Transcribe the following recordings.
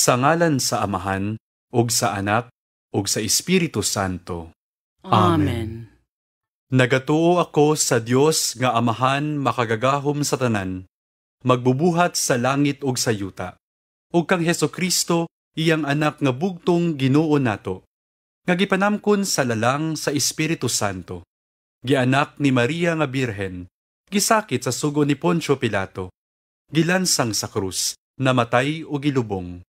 Sa ngalan sa Amahan, ug sa Anak, ug sa Espiritu Santo. Amen. Nagatuo ako sa Dios nga Amahan makagagahom sa tanan, magbubuhat sa langit ug sa yuta, ug kang Hesukristo, iyang anak nga bugtong Ginoo nato, nga gipanamkon sa lalang sa Espiritu Santo, gianak ni Maria nga Birhen, gisakit sa sugo ni Poncio Pilato, gilansang sa krus, namatay o gilubong,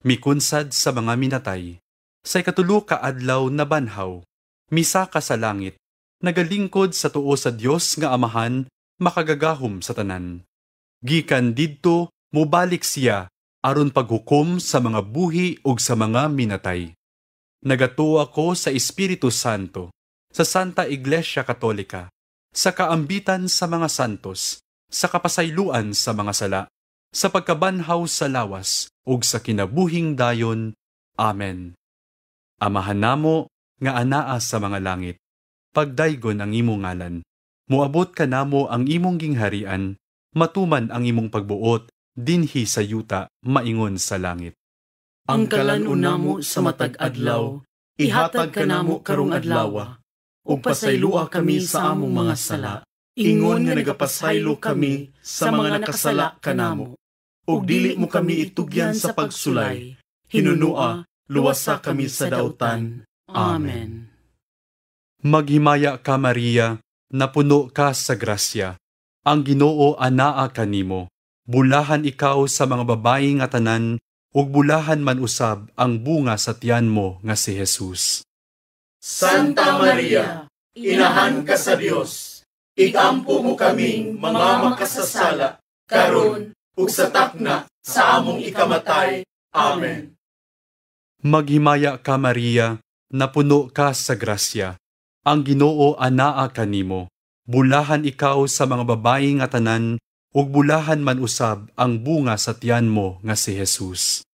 mikunsad sa mga minatay, sa ikatulo ka adlaw nabanhaw, misaka sa langit, nagalingkod sa tuo sa Dios nga Amahan makagagahom sa tanan. Gikan didto mobalik siya aron paghukom sa mga buhi ug sa mga minatay. Nagatuo ako sa Espiritu Santo, sa Santa Iglesia Katolika, sa kaambitan sa mga santos, sa kapasayloan sa mga sala, sa pagkabanhaw sa lawas ug sa kinabuhing dayon. Amen. Amahan namo nga anaa sa mga langit, pagdaygon ang imong ngalan. Moabot kanamo ang imong gingharian, matuman ang imong pagbuot dinhi sa yuta maingon sa langit. Ang kalan-on namo sa matag adlaw, ihatag kanamo karong adlawa, ug pasayloa kami sa among mga sala, ingon nga nagapasaylo kami sa mga nakasala kanamo. Ug dili mo kami itugyan sa pagsulay, hinunua, luwasa kami sa dautan. Amen. Maghimaya ka, Maria, napuno ka sa grasya. Ang Ginoo anaa kanimo. Bulahan ikaw sa mga babayi nga tanan, ug bulahan man usab ang bunga sa tiyan mo nga si Jesus. Santa Maria, inahan ka sa Dios, igampo mo kaming mga makasasala, karon ug sa takna sa among ikamatay. Amen. Maghimaya ka, Maria, napuno ka sa grasya. Ang Ginoo anaa kanimo. Bulahan ikaw sa mga babayi nga tanan, ug bulahan man usab ang bunga sa tiyan mo nga si Jesus.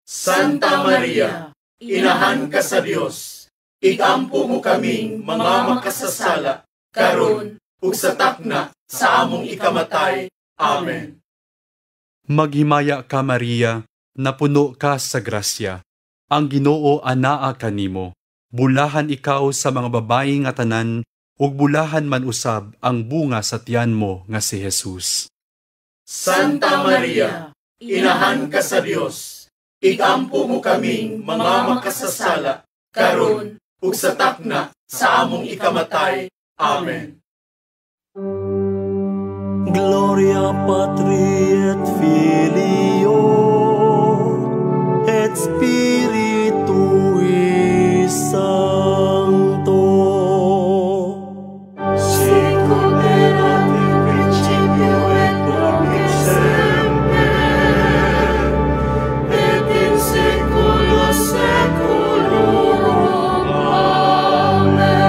Santa Maria, inahan ka sa Dios, igampo mo kaming mga makasasala, karon ug sa takna sa among ikamatay. Amen. Maghimaya ka, Maria, napuno ka sa grasya. Ang Ginoo anaa kanimo. Bulahan ikaw sa mga babayi nga tanan, ug bulahan man usab ang bunga sa tiyan mo nga si Jesus. Santa Maria, inahan ka sa Dios, igampo mo kaming mga makasasala, karon ug sa takna sa among ikamatay. Amen. Gloria Patri et Filio et Spiritui Sancto. Sicut erat in principio et nunc et semper, et in saecula saeculorum. Amen.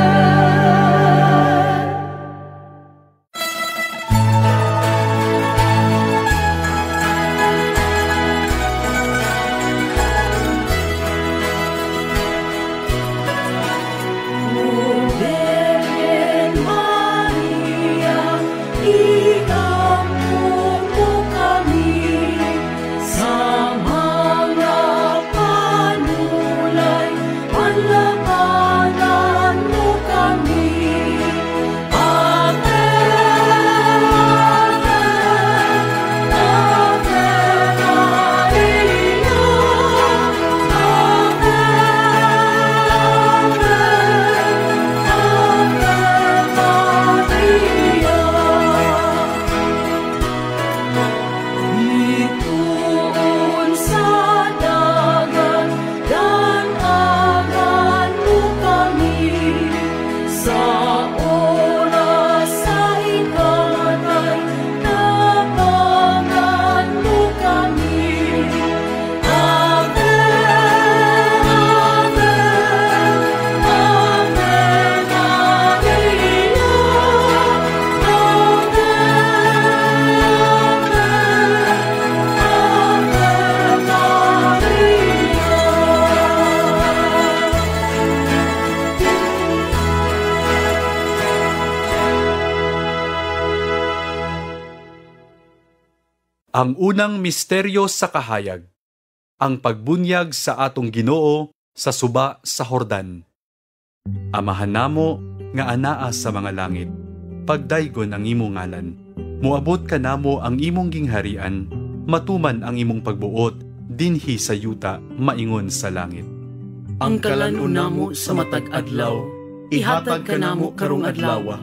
Ang unang misteryo sa kahayag. Ang pagbunyag sa atong Ginoo sa suba sa Hordan. Amahan namo nga anaa sa mga langit, pagdaygon ang imong ngalan. Moabot kanamo ang imong gingharian, matuman ang imong pagbuot dinhi sa yuta maingon sa langit. Ang kalan-on namo sa matag adlaw, ihatag kanamo karong adlawa,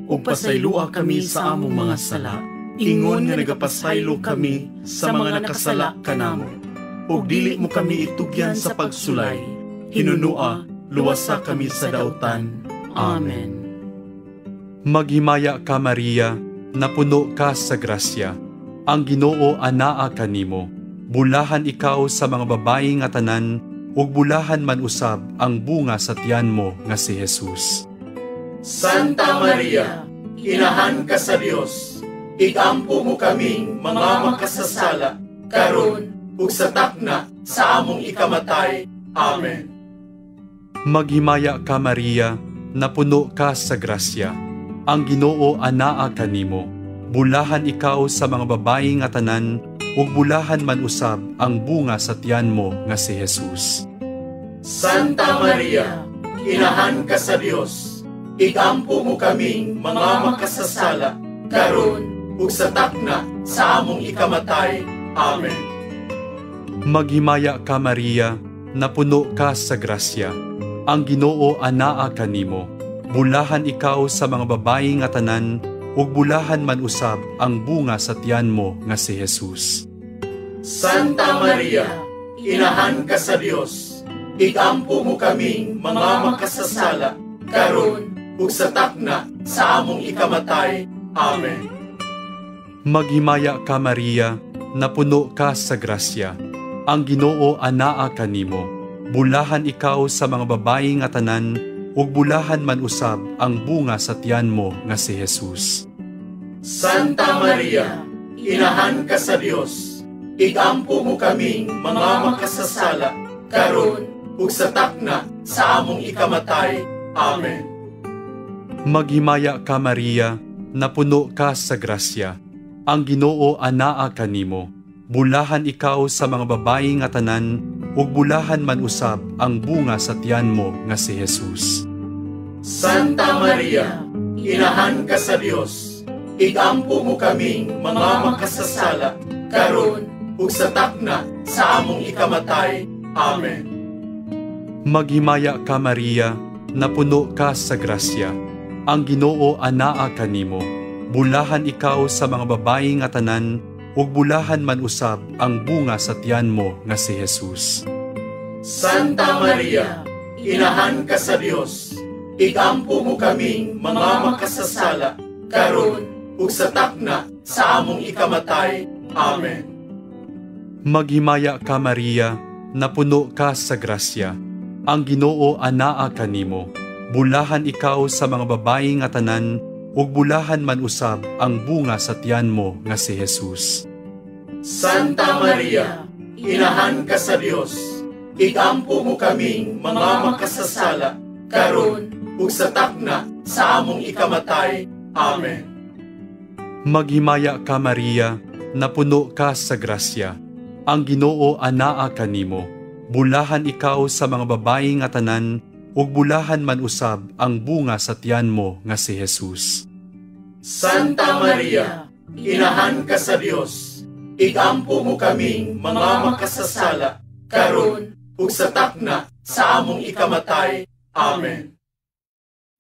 ug pasaylua kami sa among mga sala, ingon nga nagapasaylo kami sa mga nakasala kanamo. Ug dili mo kami itugyan sa pagsulay, hinunua, luwasa kami sa dautan. Amen. Maghimaya ka, Maria, napuno ka sa grasya. Ang Ginoo anaa kanimo. Bulahan ikaw sa mga babayi nga tanan, ug bulahan man usab ang bunga sa tiyan mo nga si Jesus. Santa Maria, inahan ka sa Dios, igampo mo kaming mga makasasala, karon ug sa takna sa among ikamatay. Amen. Maghimaya ka, Maria, napuno ka sa grasya. Ang Ginoo anaa kanimo. Bulahan ikaw sa mga babayi nga tanan, ug bulahan man usab ang bunga sa tiyan mo nga si Jesus. Santa Maria, inahan ka sa Dios, igampo mo kaming mga makasasala, karon ug sa takna sa among ikamatay. Amen. Maghimaya ka, Maria, napuno ka sa grasya. Ang Ginoo anaa kanimo. Bulahan ikaw sa mga babayi nga tanan, ug bulahan man usab ang bunga sa tiyan mo nga si Jesus. Santa Maria, inahan ka sa Dios, igampo mo kaming mga makasasala, karon ug sa takna sa among ikamatay. Amen. Maghimaya ka, Maria, napuno ka sa grasya. Ang Ginoo anaa kanimo. Bulahan ikaw sa mga babayi nga tanan, ug bulahan man usab ang bunga sa tiyan mo nga si Jesus. Santa Maria, inahan ka sa Dios, igampo mo kaming mga makasasala, karon ug sa takna sa among ikamatay. Amen. Maghimaya ka, Maria, napuno ka sa grasya. Ang Ginoo anaa kanimo. Bulahan ikaw sa mga babayi nga tanan, ug bulahan man usab ang bunga sa tiyan mo nga si Jesus. Santa Maria, inahan ka sa Dios, igampo mo kaming mga makasasala, karon ug sa takna sa among ikamatay. Amen. Maghimaya ka, Maria, napuno ka sa grasya. Ang Ginoo anaa kanimo. Bulahan ikaw sa mga babayi nga tanan, ug bulahan man usab ang bunga sa tiyan mo nga si Jesus. Santa Maria, inahan ka sa Dios, igampo mo kaming mga makasasala, karon ug sa takna sa among ikamatay. Amen. Maghimaya ka, Maria, napuno ka sa grasya. Ang Ginoo anaa kanimo. Bulahan ikaw sa mga babayi nga tanan, ug bulahan man usab ang bunga sa tiyan mo nga si Jesus. Santa Maria, inahan ka sa Dios, igampo mo kaming mga makasasala, karon ug sa takna sa among ikamatay. Amen. Maghimaya ka, Maria, napuno ka sa grasya. Ang Ginoo anaa kanimo. Bulahan ikaw sa mga babayi nga tanan, ug bulahan man usab ang bunga sa tiyan mo nga si Jesus. Santa Maria, inahan ka sa Dios, igampo mo kaming mga makasasala, karon ug sa takna sa among ikamatay. Amen.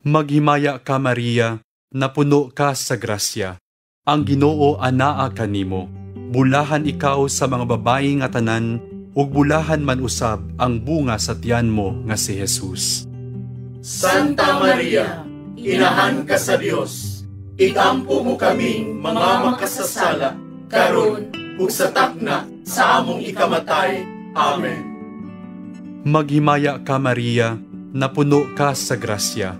Maghimaya ka, Maria, napuno ka sa grasya. Ang Ginoo anaa kanimo. Bulahan ikaw sa mga babayi nga tanan, ug bulahan man usab ang bunga sa tiyan mo nga si Jesus. Santa Maria, inahan ka sa Dios, igampo mo kaming mga makasasala, karon ug sa takna sa among ikamatay. Amen. Maghimaya ka, Maria, napuno ka sa grasya.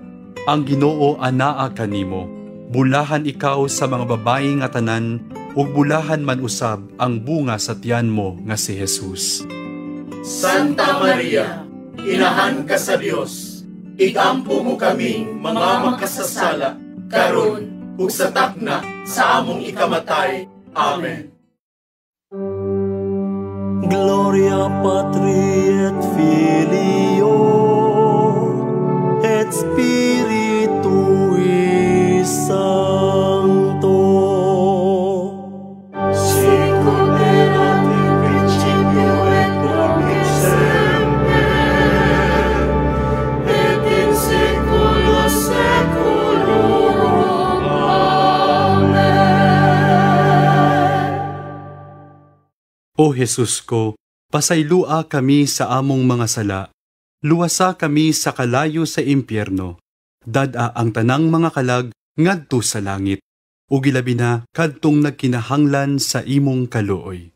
Ang Ginoo anaa kanimo. Bulahan ikaw sa mga babayi nga tanan, ug bulahan man usab ang bunga sa tiyan mo nga si Jesus. Santa Maria, inahan ka sa Dios, igampo mo kaming mga makasasala, karon ug sa takna sa among ikamatay. Amen. Gloria Patri et Filio et Spiritui Sancto. Sicut erat in principio et nunc et semper, et in saecula saeculorum. Amen. O Jesus ko, pasaylua kami sa among mga sala. Luwasa kami sa kalayo sa impyerno. Dad-a ang tanang mga kalag ngadto sa langit. Ug ilabi na kadtong nagkinahanglan sa imong kaluoy.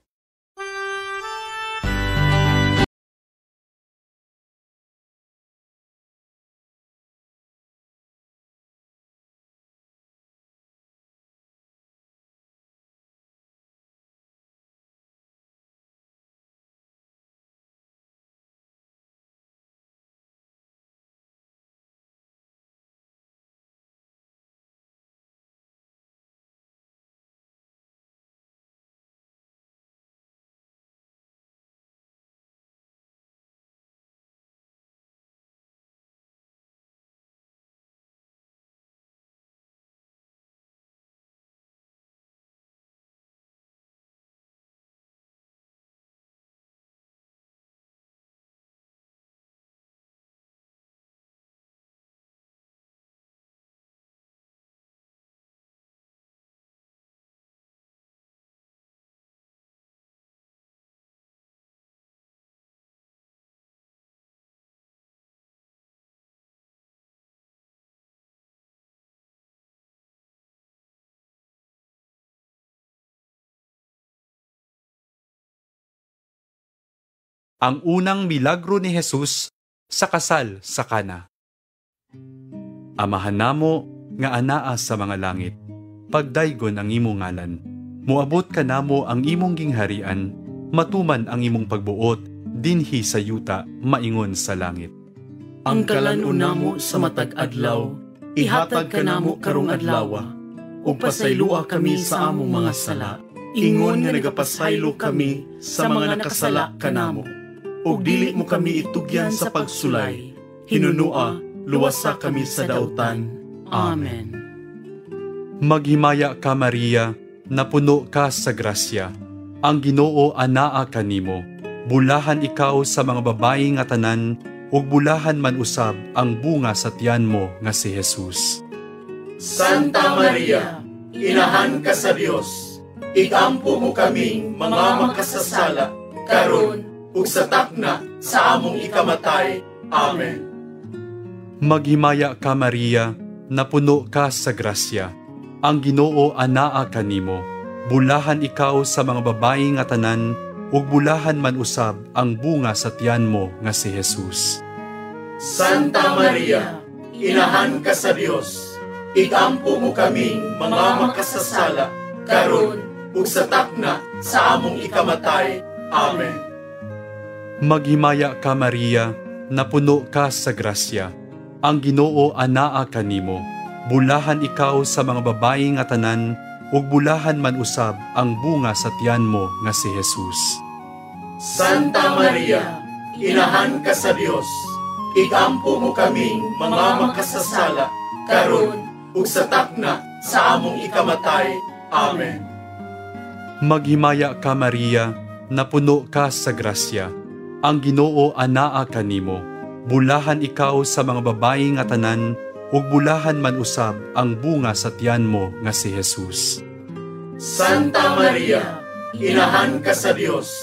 Ang unang milagro ni Jesus sa kasal sa Kana. Amahan namo nga anaa sa mga langit, pagdaygon ang imong ngalan. Moabot kanamo ang imong gingharian, matuman ang imong pagbuot dinhi sa yuta maingon sa langit. Ang kalan-on namo sa matag adlaw, ihatag kanamo karong adlawa, ug pasaylua kami sa among mga sala, ingon nga nagapasaylo kami sa mga nakasala kanamo. Ug dili mo kami itugyan sa pagsulay, hinunua, luwasa kami sa dautan. Amen. Maghimaya ka, Maria, napuno ka sa grasya. Ang Ginoo anaa kanimo. Bulahan ikaw sa mga babayi nga tanan, ug bulahan man usab ang bunga sa tiyan mo nga si Jesus. Santa Maria, inahan ka sa Dios, igampo mo kaming mga makasasala, karon ug sa takna sa among ikamatay. Amen. Maghimaya ka, Maria, napuno ka sa grasya. Ang Ginoo anaa kanimo. Bulahan ikaw sa mga babayi nga tanan, ug bulahan man usab ang bunga sa tiyan mo nga si Jesus. Santa Maria, inahan ka sa Dios, igampo mo kaming mga makasasala, karon ug sa takna sa among ikamatay. Amen. Maghimaya ka, Maria, napuno ka sa grasya. Ang Ginoo anaa kanimo. Bulahan ikaw sa mga babayi nga tanan, ug bulahan man usab ang bunga sa tiyan mo nga si Jesus. Santa Maria, inahan ka sa Dios, igampo mo kaming mga makasasala, karon ug sa takna sa among ikamatay. Amen. Maghimaya ka, Maria, napuno ka sa grasya. Ang Ginoo anaa kanimo. Bulahan ikaw sa mga babayi nga tanan, ug bulahan man usab ang bunga sa tiyan mo nga si Jesus. Santa Maria, inahan ka sa Dios,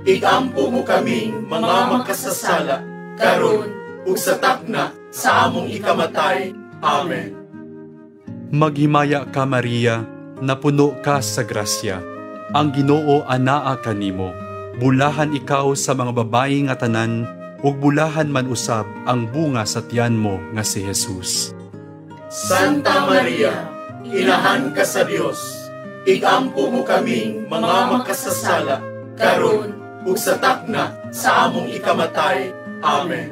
igampo mo kaming mga makasasala, karon ug sa takna sa among ikamatay. Amen. Maghimaya ka, Maria, napuno ka sa grasya. Ang Ginoo anaa kanimo. Bulahan ikaw sa mga babayi nga tanan, ug bulahan man usab ang bunga sa tiyan mo nga si Jesus. Santa Maria, inahan ka sa Dios, igampo mo kaming mga makasasala, karon ug sa takna sa among ikamatay. Amen.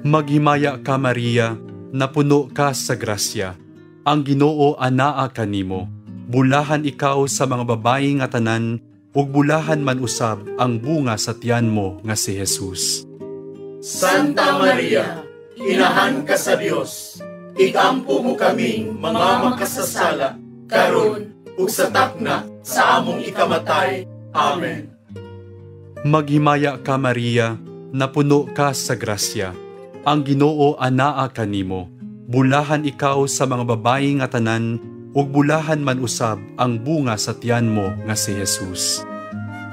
Maghimaya ka, Maria, napuno ka sa grasya. Ang Ginoo anaa kanimo. Bulahan ikaw sa mga babayi nga tanan, ug bulahan man usab ang bunga sa tiyan mo nga si Jesus. Santa Maria, Inahan ka sa Dios, igampo mo kaming mga makasasala, karon ug sa takna sa among ikamatay. Amen. Maghimaya ka, Maria, napuno ka sa grasya. Ang Ginoo anaa kanimo. Bulahan ikaw sa mga babayi nga tanan, ug bulahan man usab ang bunga sa tiyan mo nga si Jesus.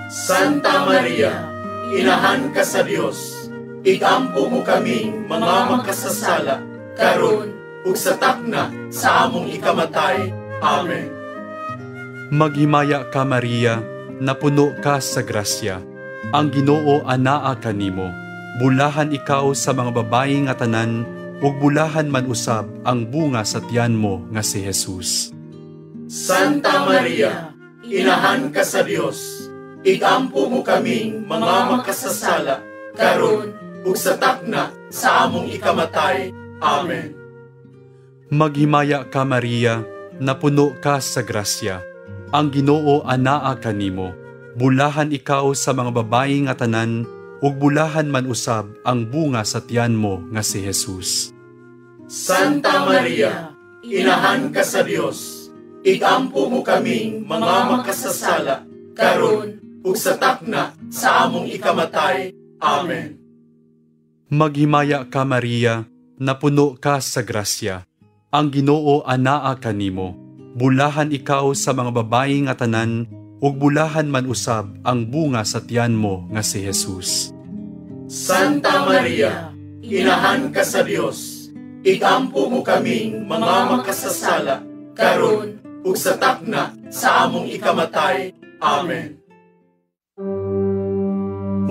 Santa Maria, Inahan ka sa Dios, igampo mo kaming mga makasasala, karon ug sa takna sa among ikamatay. Amen. Maghimaya ka, Maria, napuno ka sa grasya. Ang Ginoo anaa kanimo. Bulahan ikaw sa mga babayi nga tanan, ug bulahan man usab ang bunga sa tiyan mo nga si Jesus. Santa Maria, Inahan ka sa Dios, igampo mo kaming mga makasasala, karon ug sa takna sa among ikamatay. Amen. Maghimaya ka, Maria, napuno ka sa grasya. Ang Ginoo anaa kanimo. Bulahan ikaw sa mga babayi nga tanan, ug bulahan man usab ang bunga sa tiyan mo nga si Jesus. Santa Maria, Inahan ka sa Dios, igampo mo kaming mga makasasala, karon ug sa takna sa among ikamatay. Amen. Maghimaya ka, Maria, napuno ka sa grasya. Ang Ginoo anaa kanimo. Bulahan ikaw sa mga babayi nga tanan, ug bulahan man usab ang bunga sa tiyan mo nga si Jesus. Santa Maria, Inahan ka sa Dios, igampo mo kaming mga makasasala, karon ug sa takna sa among ikamatay. Amen.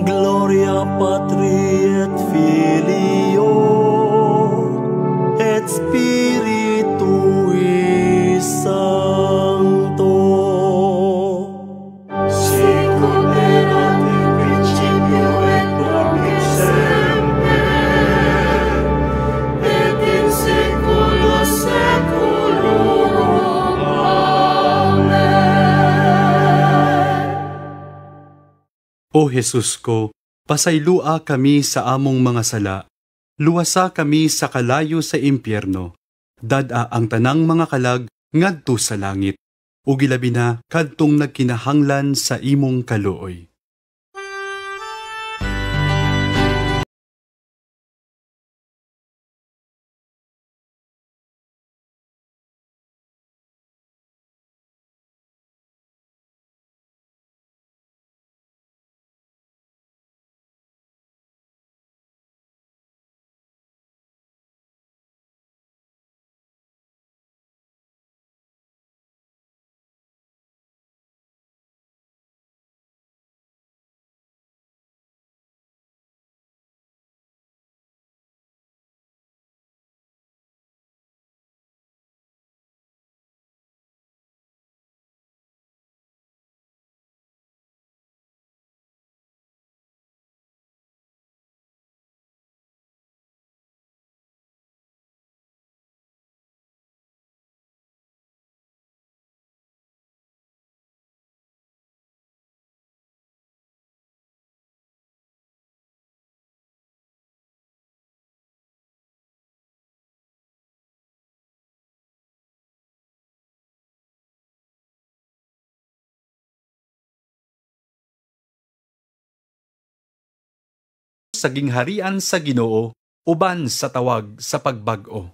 Gloria Patri et Filio et Spiritui Sancto. Sicut erat in principio et nunc et semper, et in saeculo saeculorum. Amen. O Jesus ko, pasaylua kami sa among mga sala. Luwasa kami sa kalayo sa impyerno. Dad-a ang tanang mga kalag ngadto sa langit. Ug ilabi na kadtong nagkinahanglan sa imong kaluoy. Sa gingharian sa Ginoo uban sa tawag sa pagbag-o.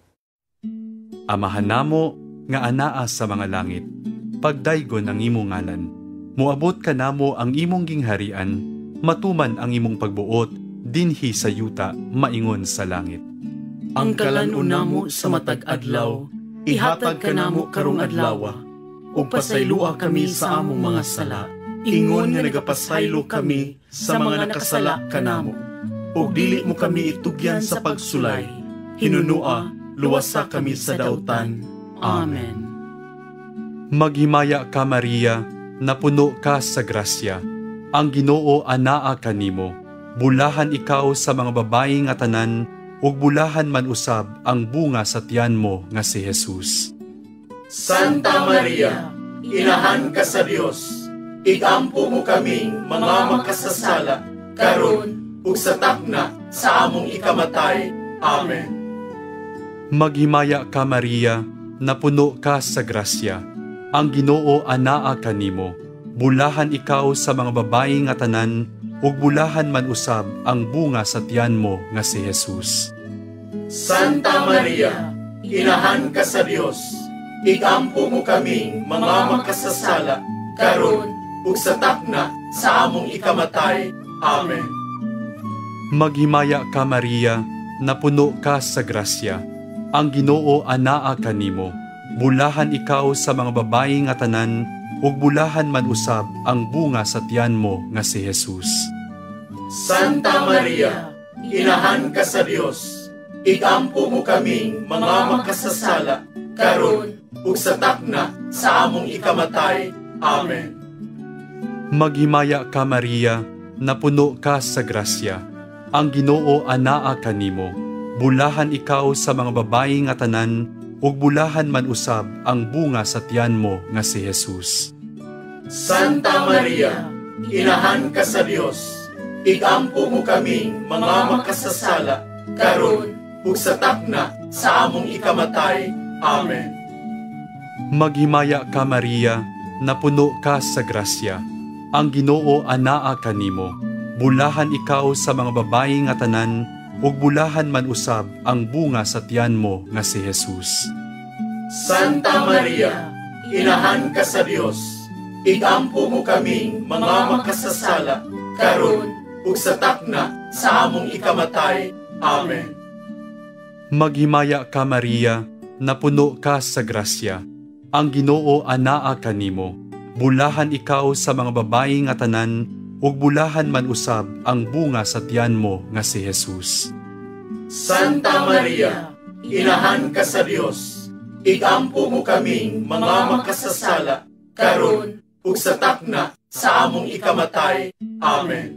Amahan namo nga anaa sa mga langit, pagdaygon ang imong ngalan. Moabot kanamo ang imong gingharian, matuman ang imong pagbuot dinhi sa yuta maingon sa langit. Ang kalan-on namo sa matag adlaw, ihatag kanamo karong adlawa, ug pasaylua kami sa among mga sala, ingon nga nagapasaylo kami sa mga nakasala kanamo. Ug dili mo kami itugyan sa pagsulay, hinunua, luwasa kami sa dautan. Amen. Maghimaya ka, Maria, napuno ka sa grasya. Ang Ginoo anaa kanimo. Bulahan ikaw sa mga babayi nga tanan, ug bulahan man usab ang bunga sa tiyan mo nga si Jesus. Santa Maria, Inahan ka sa Dios, igampo mo kaming mga makasasala, karon ug sa takna sa among ikamatay. Amen. Maghimaya ka, Maria, napuno ka sa grasya. Ang Ginoo anaa kanimo. Bulahan ikaw sa mga babayi nga tanan, ug bulahan man usab ang bunga sa tiyan mo nga si Jesus. Santa Maria, inahan ka sa Dios, igampo mo kaming mga makasasala, karon ug sa takna sa among ikamatay. Amen. Maghimaya ka, Maria, napuno ka sa grasya. Ang Ginoo anaa kanimo. Bulahan ikaw sa mga babayi nga tanan, ug bulahan man usab ang bunga sa tiyan mo nga si Jesus. Santa Maria, inahan ka sa Dios, igampo mo kaming mga makasasala, karon ug sa takna sa among ikamatay. Amen. Maghimaya ka, Maria, napuno ka sa grasya. Ang Ginoo anaa kanimo. Bulahan ikaw sa mga babayi nga tanan, ug bulahan man usab ang bunga sa tiyan mo nga si Jesus. Santa Maria, inahan ka sa Dios, igampo mo kaming mga makasasala, karon ug sa takna sa among ikamatay. Amen. Maghimaya ka, Maria, napuno ka sa grasya. Ang Ginoo anaa kanimo. Bulahan ikaw sa mga babayi nga tanan, ug bulahan man usab ang bunga sa tiyan mo nga si Jesus. Santa Maria, inahan ka sa Dios, igampo mo kaming mga makasasala, karon ug sa takna sa among ikamatay. Amen. Maghimaya ka, Maria, napuno ka sa grasya. Ang Ginoo anaa kanimo. Bulahan ikaw sa mga babayi nga tanan, ug bulahan man usab ang bunga sa tiyan mo nga si Jesus. Santa Maria, inahan ka sa Dios, igampo mo kaming mga makasasala, karon ug sa takna sa among ikamatay. Amen.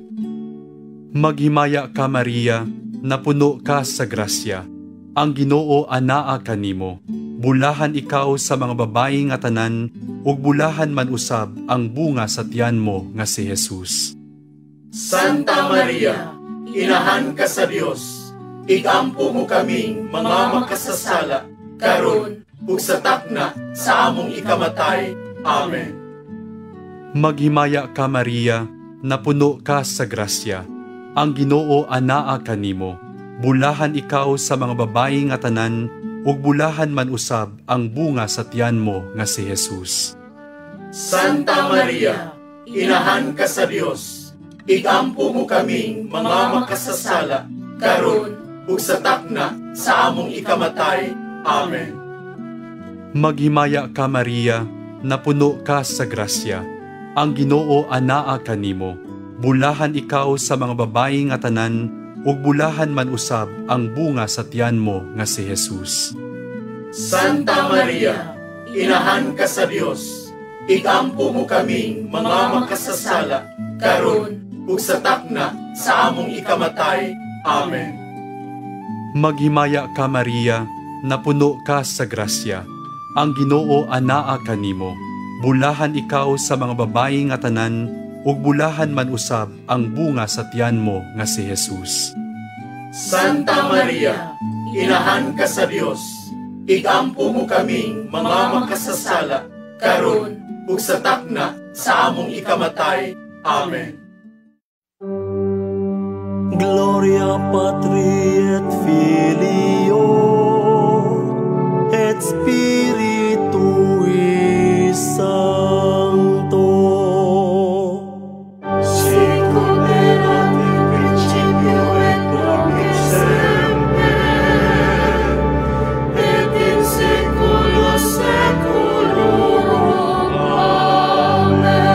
Maghimaya ka, Maria, napuno ka sa grasya. Ang Ginoo anaa kanimo. Bulahan ikaw sa mga babayi nga tanan, ug bulahan man usab ang bunga sa tiyan mo nga si Jesus. Santa Maria, inahan ka sa Dios, igampo mo kaming mga makasasala, karon ug sa takna sa among ikamatay. Amen. Maghimaya ka, Maria, napuno ka sa grasya. Ang Ginoo anaa kanimo. Bulahan ikaw sa mga babayi nga tanan, ug bulahan man usab ang bunga sa tiyan mo nga si Jesus. Santa Maria, inahan ka sa Dios, igampo mo kaming mga makasasala, karon ug sa takna sa among ikamatay. Amen. Maghimaya ka, Maria, napuno ka sa grasya. Ang Ginoo anaa kanimo. Bulahan ikaw sa mga babayi nga tanan, ug bulahan man usab ang bunga sa tiyan mo nga si Jesus. Santa Maria, inahan ka sa Dios, igampo mo kaming mga makasasala, karon ug sa takna sa among ikamatay. Amen. Maghimaya ka, Maria, napuno ka sa grasya. Ang Ginoo anaa kanimo. Bulahan ikaw sa mga babayi nga tanan, ug bulahan man usab ang bunga sa tiyan mo nga si Jesus. Santa Maria, inahan ka sa Dios, igampo mo kaming mga makasasala, karon ug sa takna sa among ikamatay. Amen. Gloria Patri et Filio et Spiritui Sancto. Sicut erat in principio et nunc et semper, et in saeculo saeculorum. Amen.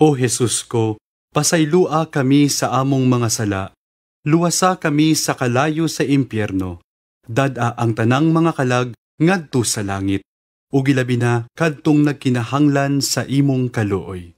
O Jesus ko, pasaylua kami sa among mga sala. Luwasa kami sa kalayo sa impyerno. Dad-a ang tanang mga kalag ngadto sa langit, ug ilabi na kadtong nagkinahanglan sa imong kaluoy.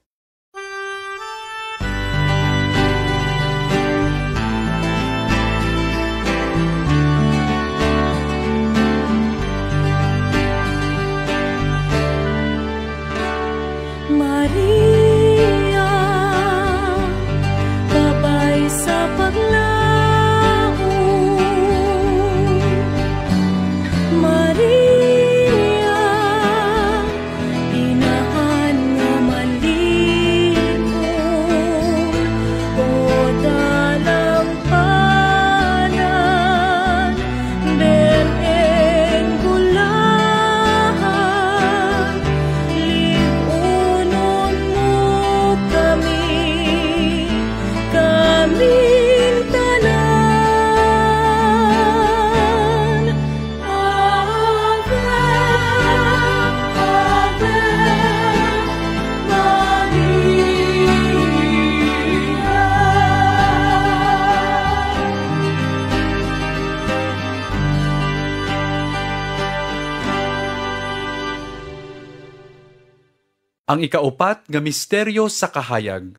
Ang ikaupat nga misteryo sa kahayag,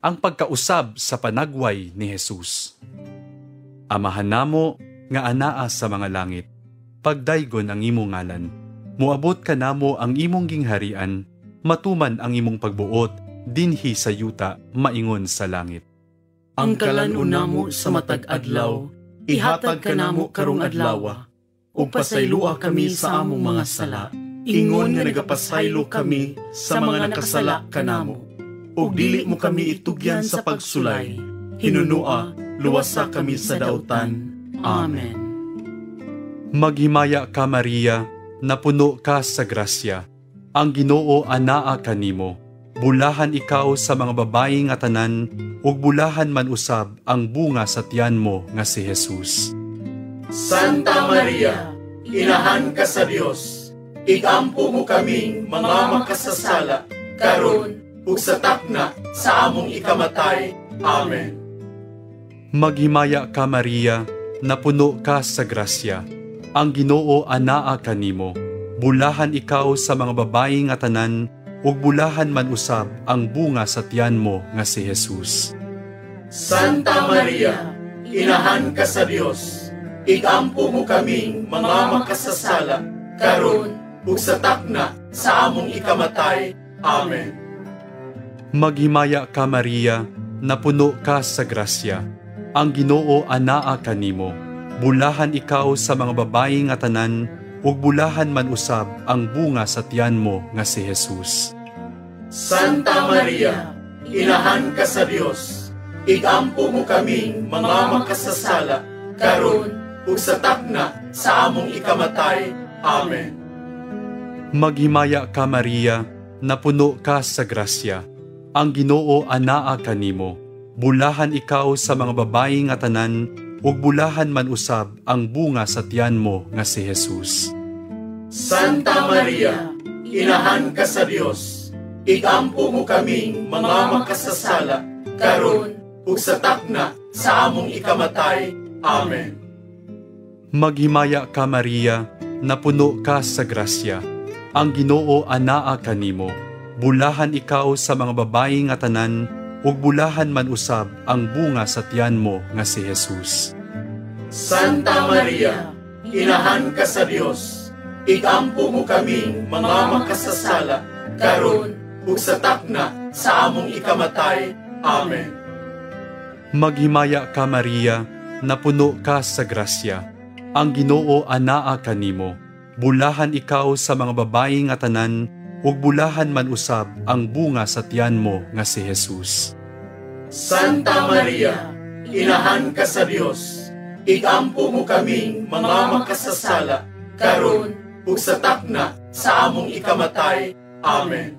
ang pagkausab sa panagway ni Jesus. Amahan namo nga anaa sa mga langit, pagdaygon ang imong ngalan. Moabot kanamo ang imong gingharian, matuman ang imong pagbuot dinhi sa yuta maingon sa langit. Ang kalan-on namo sa matag adlaw, ihatag kanamo karong adlawa, ug pasayloa kami sa among mga sala, ingon nga nagapasaylo kami sa mga nakasala kanamo. Ug dili mo kami itugyan sa pagsulay, hinunua, luwasa kami sa dautan. Amen. Maghimaya ka, Maria, napuno ka sa grasya. Ang Ginoo anaa kanimo. Bulahan ikaw sa mga babayi nga tanan, ug bulahan man usab ang bunga sa tiyan mo nga si Jesus. Santa Maria, inahan ka sa Dios, igampo mo kaming mga makasasala, karon ug sa takna sa among ikamatay. Amen. Maghimaya ka, Maria, napuno ka sa grasya. Ang Ginoo anaa kanimo. Bulahan ikaw sa mga babayi nga tanan, ug bulahan man usab ang bunga sa tiyan mo nga si Jesus. Santa Maria, inahan ka sa Dios, igampo mo kaming mga makasasala, karon ug sa takna sa among ikamatay. Amen. Maghimaya ka, Maria, napuno ka sa grasya. Ang Ginoo anaa kanimo. Bulahan ikaw sa mga babayi nga tanan, ug bulahan man usab ang bunga sa tiyan mo nga si Jesus. Santa Maria, inahan ka sa Dios, igampo mo kaming mga makasasala, karon ug sa takna sa among ikamatay. Amen. Maghimaya ka, Maria, napuno ka sa grasya. Ang Ginoo anaa kanimo. Bulahan ikaw sa mga babayi nga tanan, ug bulahan man usab ang bunga sa tiyan mo nga si Jesus. Santa Maria, inahan ka sa Dios, igampo mo kaming mga makasasala, karon ug sa takna sa among ikamatay. Amen. Maghimaya ka, Maria, napuno ka sa grasya. Ang Ginoo anaa kanimo. Bulahan ikaw sa mga babayi nga tanan, ug bulahan man usab ang bunga sa tiyan mo nga si Jesus. Santa Maria, inahan ka sa Dios, igampo mo kaming mga makasasala, karon ug sa takna sa among ikamatay. Amen. Maghimaya ka, Maria, napuno ka sa grasya. Ang Ginoo anaa kanimo. Bulahan ikaw sa mga babayi nga tanan, ug bulahan man usab ang bunga sa tiyan mo nga si Jesus. Santa Maria, inahan ka sa Dios, igampo mo kaming mga makasasala, karon ug sa takna sa among ikamatay. Amen.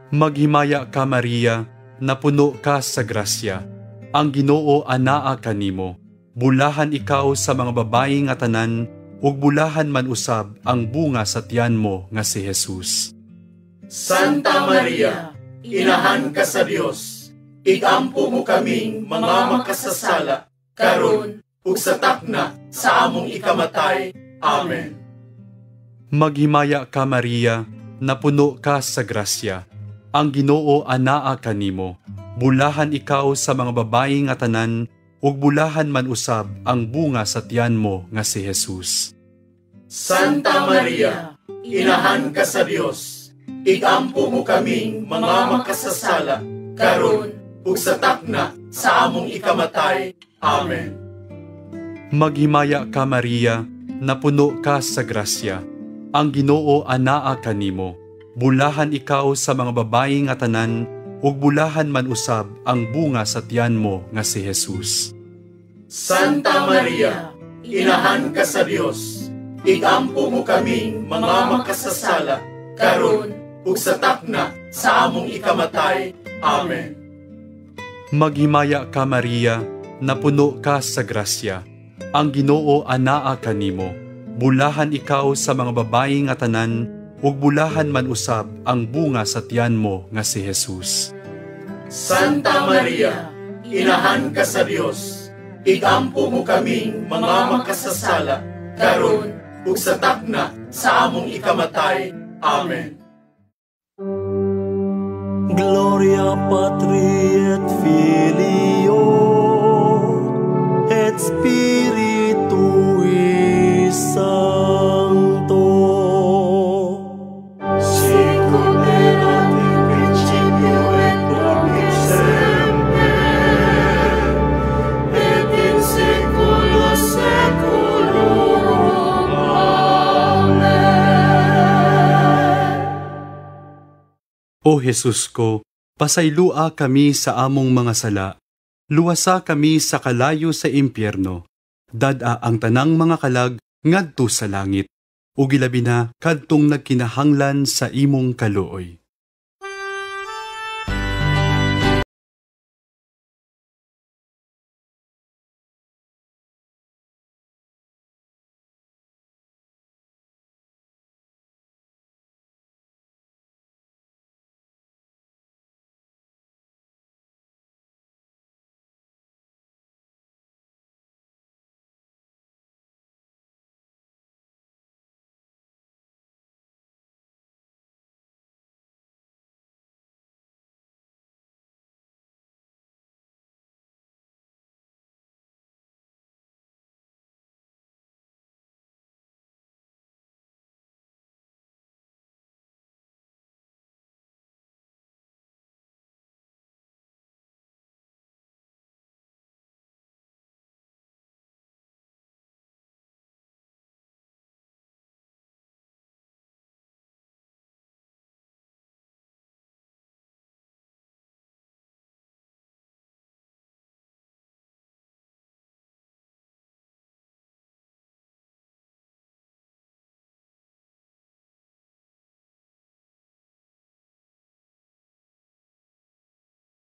Maghimaya ka, Maria, napuno ka sa grasya. Ang Ginoo anaa kanimo. Bulahan ikaw sa mga babayi nga tanan, ug bulahan man usab ang bunga sa tiyan mo nga si Jesus. Santa Maria, inahan ka sa Dios, igampo mo kaming mga makasasala, karon ug sa takna sa among ikamatay. Amen. Maghimaya ka, Maria, napuno ka sa grasya. Ang Ginoo anaa kanimo. Bulahan ikaw sa mga babayi nga tanan, ug bulahan man usab ang bunga sa tiyan mo nga si Jesus. Santa Maria, inahan ka sa Dios, igampo mo kaming mga makasasala, karon ug sa takna sa among ikamatay. Amen. Maghimaya ka, Maria, napuno ka sa grasya. Ang Ginoo anaa kanimo. Bulahan ikaw sa mga babayi nga tanan, ug bulahan man usab ang bunga sa tiyan mo nga si Jesus. Santa Maria, inahan ka sa Dios, igampo mo kaming mga makasasala, karon ug sa takna sa among ikamatay. Amen. Maghimaya ka, Maria, napuno ka sa grasya. Ang Ginoo anaa kanimo. Bulahan ikaw sa mga babayi nga tanan, ug bulahan man usab ang bunga sa tiyan mo nga si Jesus. Santa Maria, inahan ka sa Dios, igampo mo kaming mga makasasala, karon ug sa takna sa among ikamatay. Amen. Gloria Patri et Filio et Spiritui Sancto. Sicut erat in principio et nunc et semper, et in saecula saeculorum. Amen. O Jesus ko, pasaylua kami sa among mga sala. Luwasa kami sa kalayo sa impyerno. Dad-a ang tanang mga kalag ngadto sa langit. Ug ilabi na kadtong nagkinahanglan sa imong kaluoy.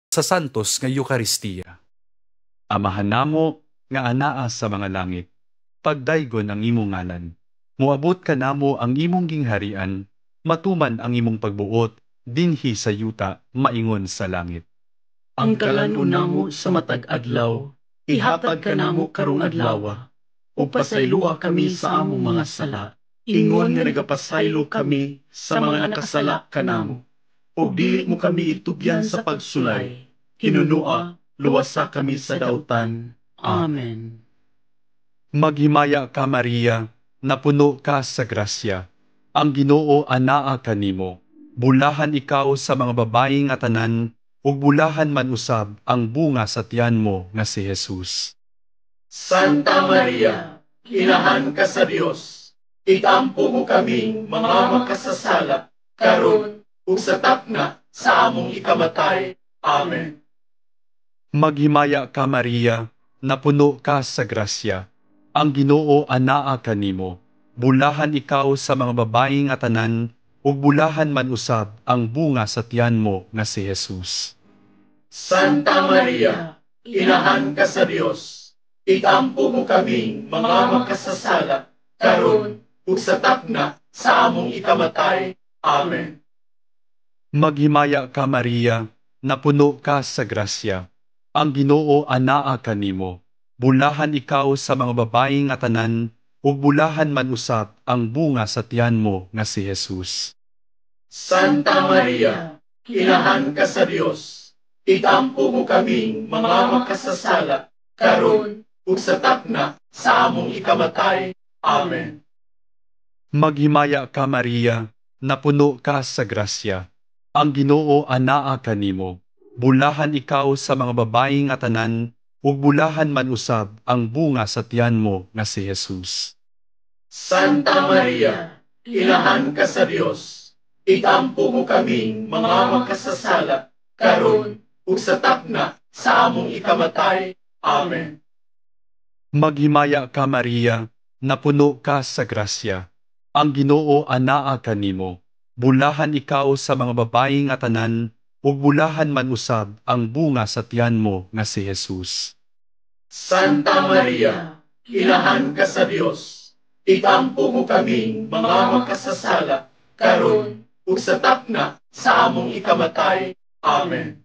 Sa Santos nga Eukaristiya. Amahan namo nga anaa sa mga langit, pagdaygon ang imong ngalan. Moabot kanamo ang imong gingharian, matuman ang imong pagbuot dinhi sa yuta maingon sa langit. Ang kalan-on namo sa matag adlaw, ihatag kanamo karong adlawa, ug pasaylua kami sa among mga sala, ingon nga nagapasaylo kami sa mga nakasala kanamo. Ug dili mo kami itugyan sa pagsulay, hinunua, luwasa kami sa dautan. Amen. Maghimaya ka, Maria, napuno ka sa grasya. Ang Ginoo anaa kanimo. Bulahan ikaw sa mga babayi nga tanan, ug bulahan man usab ang bunga sa tiyan mo nga si Jesus. Santa Maria, inahan ka sa Dios, itampo mo kami mga makasasala, karon ug sa takna sa among ikamatay. Amen. Maghimaya ka, Maria, napuno ka sa grasya. Ang Ginoo anaa kanimo. Bulahan ikaw sa mga babayi nga tanan, ug bulahan man usab ang bunga sa tiyan mo nga si Jesus. Santa Maria, inahan ka sa Dios, itampo mo kami mga makasasala, karon ug sa takna sa among ikamatay. Amen. Maghimaya ka, Maria, napuno ka sa grasya. Ang Ginoo anaa kanimo. Bulahan ikaw sa mga babayi nga tanan, ug bulahan man usab ang bunga sa tiyan mo nga si Jesus. Santa Maria, inahan ka sa Dios, itampo mo kami mga makasasala, karon ug sa takna sa among ikamatay. Amen. Maghimaya ka, Maria, napuno ka sa grasya. Ang Ginoo anaa kanimo. Bulahan ikaw sa mga babayi nga tanan, ug bulahan man usab ang bunga sa tiyan mo nga si Jesus. Santa Maria, inahan ka sa Dios, itampo mo kami mga makasasala, karon ug sa takna sa among ikamatay. Amen. Maghimaya ka, Maria, napuno ka sa grasya. Ang Ginoo anaa kanimo. Bulahan ikaw sa mga babayi nga tanan, ug bulahan man usab ang bunga sa tiyan mo nga si Jesus. Santa Maria, inahan ka sa Dios, itampo mo kami mga makasasala, karon ug sa takna sa among ikamatay. Amen.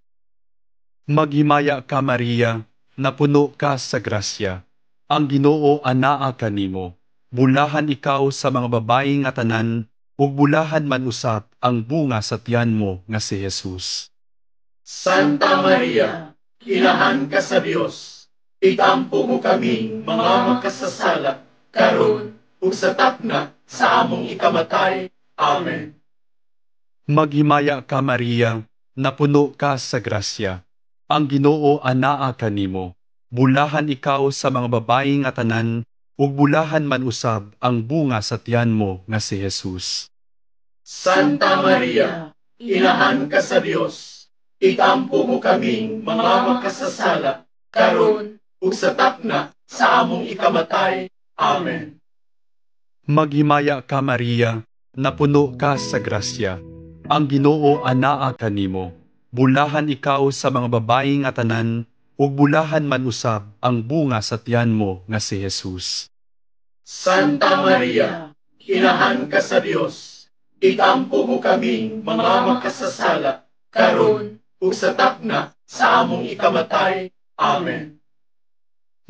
Maghimaya ka, Maria, napuno ka sa grasya. Ang Ginoo anaa kanimo. Bulahan ikaw sa mga babayi nga tanan, ug bulahan man usab ang bunga sa tiyan mo nga si Jesus. Santa Maria, inahan ka sa Dios, itampo mo kaming mga makasasala, karon ug sa takna sa among ikamatay. Amen. Maghimaya ka, Maria, napuno ka sa grasya. Ang Ginoo anaa kanimo. Bulahan ikaw sa mga babayi nga tanan, ug bulahan man usab ang bunga sa tiyan mo nga si Jesus. Santa Maria, inahan ka sa Dios, itampo mo kaming mga makasasala, karon ug sa takna sa among ikamatay. Amen. Maghimaya ka, Maria, napuno ka sa grasya. Ang Ginoo anaa kanimo. Bulahan ikaw sa mga babayi nga tanan, ug bulahan man usab ang bunga sa tiyan mo nga si Jesus. Santa Maria, inahan ka sa Dios, itampo mo kaming mga makasasala, karon ug sa takna sa among ikamatay. Amen.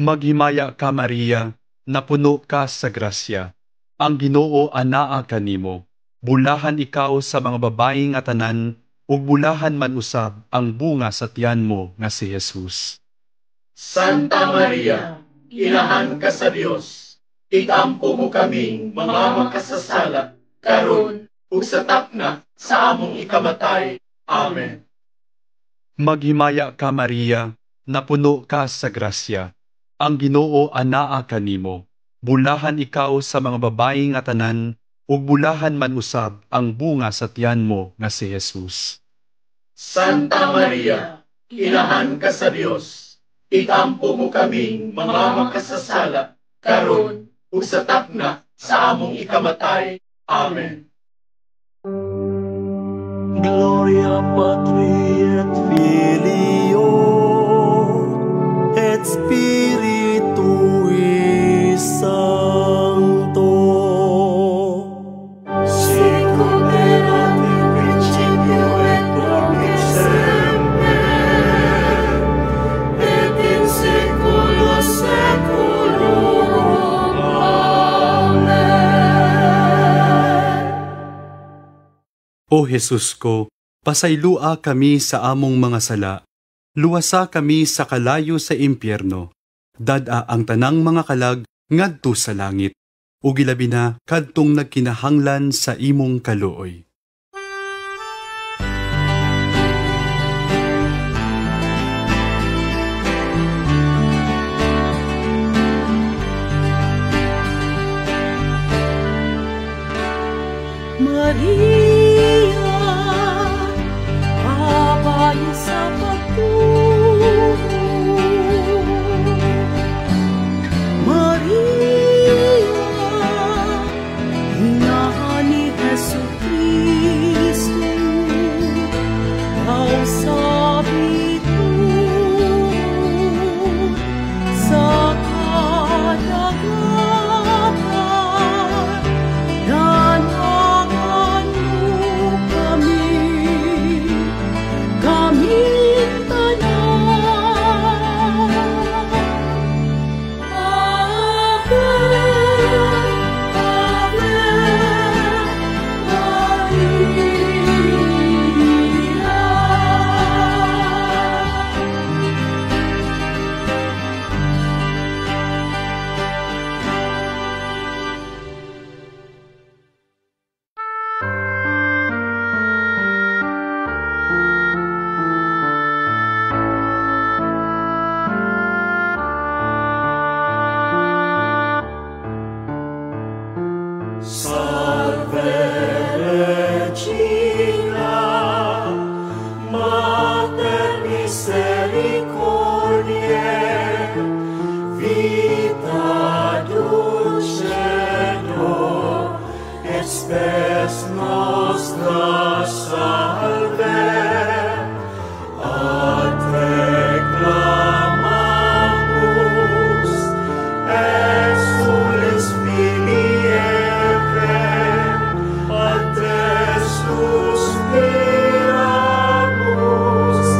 Maghimaya ka, Maria, napuno ka sa grasya. Ang Ginoo anaa kanimo. Bulahan ikaw sa mga babayi nga tanan, ug bulahan man usab ang bunga sa tiyan mo nga si Jesus. Santa Maria, inahan ka sa Dios, itampo mo kaming mga makasasala, karon ug sa takna sa among ikamatay. Amen. Maghimaya ka, Maria, napuno ka sa grasya. Ang Ginoo anaa kanimo. Bulahan ikaw sa mga babayi nga tanan, ug bulahan man usab ang bunga sa tiyan mo nga si Jesus. Santa Maria, inahan ka sa Dios, itampo mo kaming mga makasasala, karon ug sa takna sa among ikamatay. Amen. Gloria Patri et Filio et Spiritui Sancto. Sicut erat in principio et nunc et semper, et in saeculo saeculorum. Amen. O Jesus ko, pasaylua kami sa among mga sala. Luwasa kami sa kalayo sa impyerno. Dad-a ang tanang mga kalag ngadto sa langit, ug ilabi na kadtong nagkinahanglan sa imong kaluoy. Maria, babae sa pagtuo. Maria, ina ni Jesucristo, daw sa bituon, sa kadagatan, danangan mo kami, kaming tanan. Ave, Ave, Maria. Salve Regina, Mater misericordiae, vita dulcedo, et spes nostra salve. A te clamamus, exules filii Eve, a te suspiramus,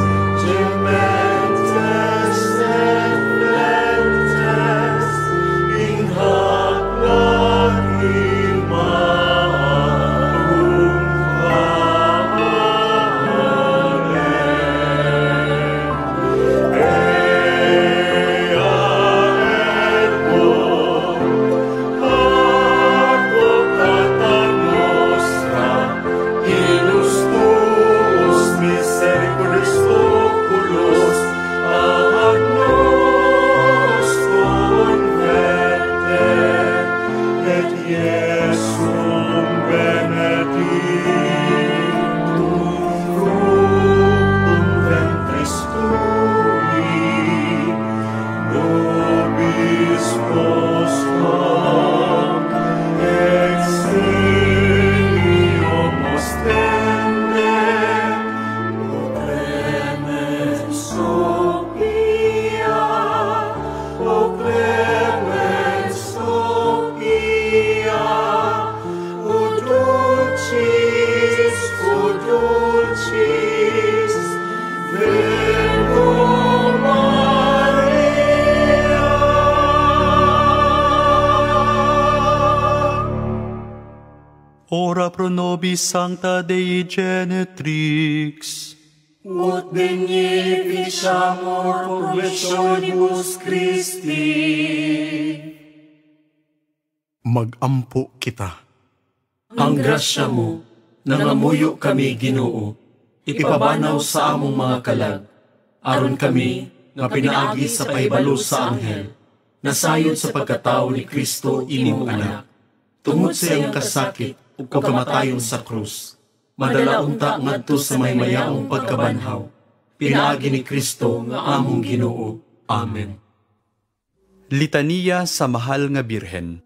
gementes et flentes, in hac lacrimarum. Amen. Ora pro nobis sancta Dei genetrix. Ut digni ficiamur promissionibus Christi. Magampo kita. Ang grasya mo, nangamuyo kami, Ginoo, ipabanaw sa among mga kalag, aron kami, nga pinaagi sa pahibalo sa anghel, nasayod sa pagkatao ni Kristo imong anak, tungod sa iyang kasakit ug kamatayon sa krus, madala unta ngadto sa maymayaong pagkabanhaw, pinaagi ni Kristo nga among Ginoo. Amen. Litaniya sa Mahal nga Birhen.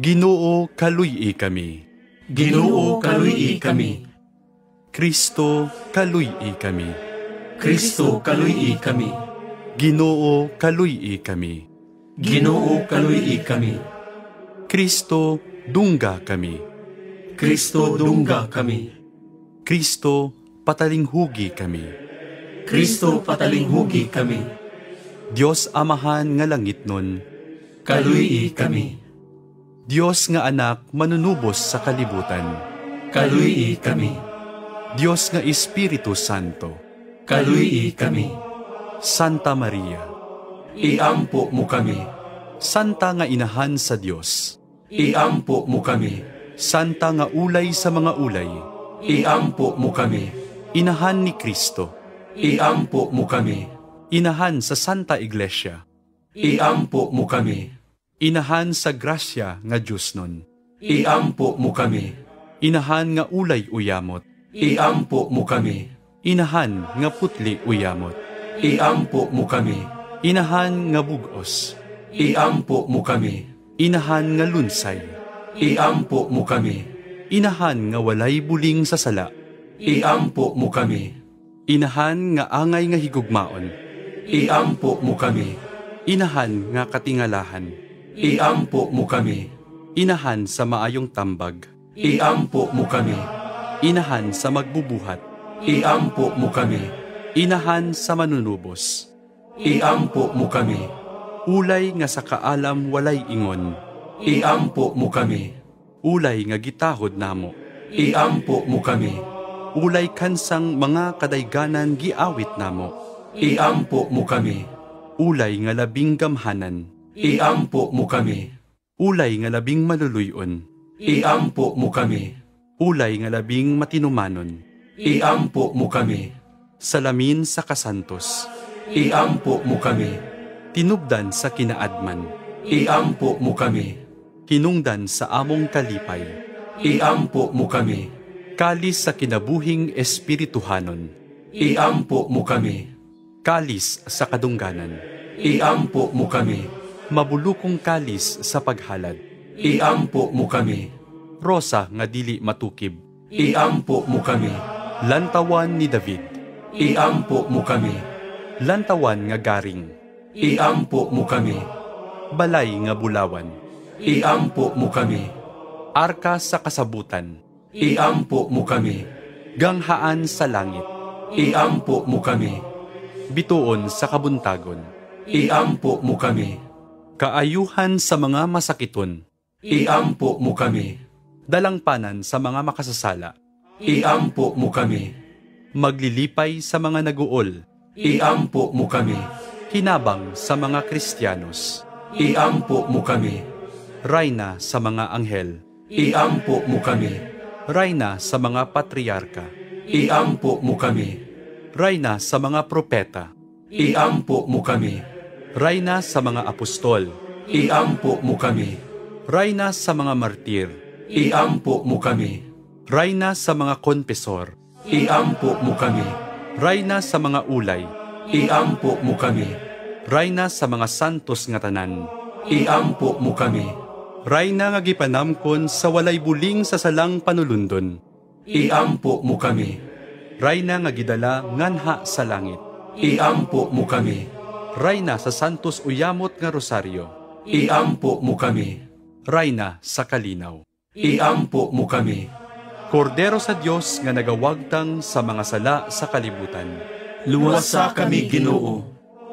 Ginoo, kaluy-i kami. Ginoo, kaluy-i kami. Kristo, kaluy-i kami. Kristo, kaluy-i kami. Ginoo, kaluy-i kami. Ginoo, kaluy-i kami. Kristo, dungga kami. Kristo, dungga kami. Kristo, patalinghugi kami. Kristo, patalinghugi kami. Dios Amahan nga langitnon, kaluy-i kami. Dios nga anak manunubos sa kalibutan, kaluy-i kami. Dios nga Espiritu Santo, kaluy-i kami. Santa Maria, iampo mo kami. Santa nga inahan sa Dios, iampo mo kami. Santa nga ulay sa mga ulay, iampo mo kami. Inahan ni Kristo, iampo mo kami. Inahan sa Santa Iglesia, iampo mo kami. Inahan sa grasya nga Diyos nun, iampo mo kami. Inahan nga ulay uyamot, iampo mo kami. Inahan nga putli uyamot, iampo mo kami. Inahan nga bugos, iampo mo kami. Inahan nga lunsay, iampo mo kami. Inahan nga walay buling sa sala, iampo mo kami. Inahan nga angay nga higugmaon, iampo mo kami. Inahan nga katingalahan, iampo mo kami. Inahan sa maayong tambag, iampo mo kami. Inahan sa magbubuhat, iampo mo kami. Inahan sa manunubos, iampo mo kami. Ulay nga sa kaalam walay ingon, iampo mo kami. Ulay nga gitahod namo, iampo mo kami. Ulay kansang mga kadayganan giawit namo, iampo mo kami. Ulay nga labing gamhanan, iampo mo kami. Ulay nga labing maluluyon, iampo mo kami. Ulay nga labing matinumanon, iampo mo kami. Salamin sa kasantos, iampo mo kami. Tinubdan sa kinaadman, iampo mo kami. Hinungdan sa among kalipay, iampo mo kami. Kalis sa kinabuhing espirituhanon, iampo mo kami. Kalis sa kadungganan, iampo mo kami. Mabulukong kalis sa paghalad, iampo mo kami. Rosa nga dili matukib, iampo mo kami. Lantawan ni David, iampo mo kami. Lantawan nga garing, iampo mo kami. Balay nga bulawan, iampo mo kami. Arka sa kasabutan, iampo mo kami. Ganghaan sa langit, iampo mo kami. Bituon sa kabuntagon, iampo mo kami. Kaayuhan sa mga masakiton, iampo mo kami. Dalangpanan sa mga makasasala, iampo mo kami. Maglilipay sa mga naguol, iampo mo kami. Hinabang sa mga Kristiyanos, iampo mo kami. Rayna sa mga anghel, iampo mo kami. Rayna sa mga patriarka, iampo mo kami. Rayna sa mga propeta, iampo mo kami. Rayna sa mga apostol, iampo mo kami. Rayna sa mga martir, iampo mo kami. Rayna sa mga konfesor, iampo mo kami. Rayna sa mga ulay, iampo mo kami. Rayna sa mga santos nga tanan, iampo mo kami. Rayna nga gipanamkon sa walay buling sa salang panulundon, iampo mo kami. Rayna nga gidala nganha sa langit, iampo mo kami. Rayna sa santos uyamot nga rosaryo, iampo mo kami. Rayna sa kalinaw, iampo mo kami. Kordero sa Dios nga nagawagtang sa mga sala sa kalibutan, luwasa kami, Ginoo.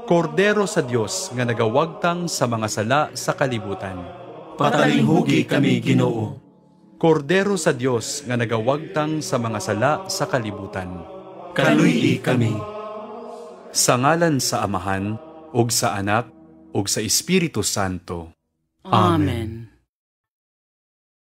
Kordero sa Dios nga nagawagtang sa mga sala sa kalibutan, patalinghugi kami, Ginoo. Kordero sa Dios nga nagawagtang sa mga sala sa kalibutan. Kaluy-i kami. Sa ngalan sa Amahan, ug sa Anak, ug sa Espiritu Santo. Amen.